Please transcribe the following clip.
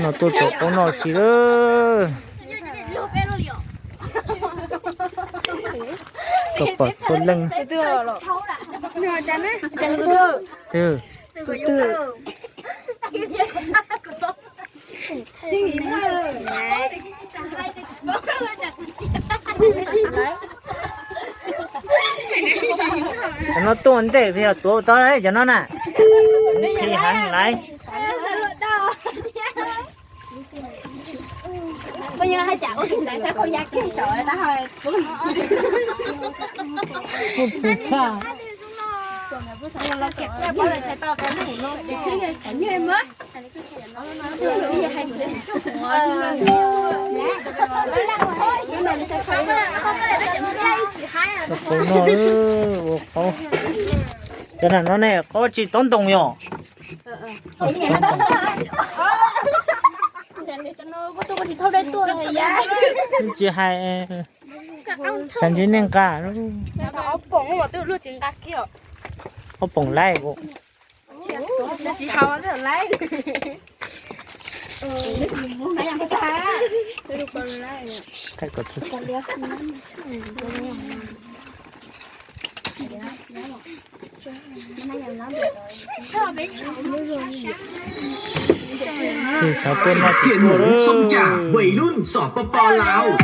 No tuaj txog qub no si lawm. Koj pom txhua leej. Twg? Cov no tuaj ntej pes yog tuav tau cov no na. Qhia heev laiv. Qhov no, ua qhov, cov no ne, qhov tsis tob ntoo yom. Tsis hais, xav ntsib nej nqa. Ob poom laib. Xov tuaj no xov tuaj lawm.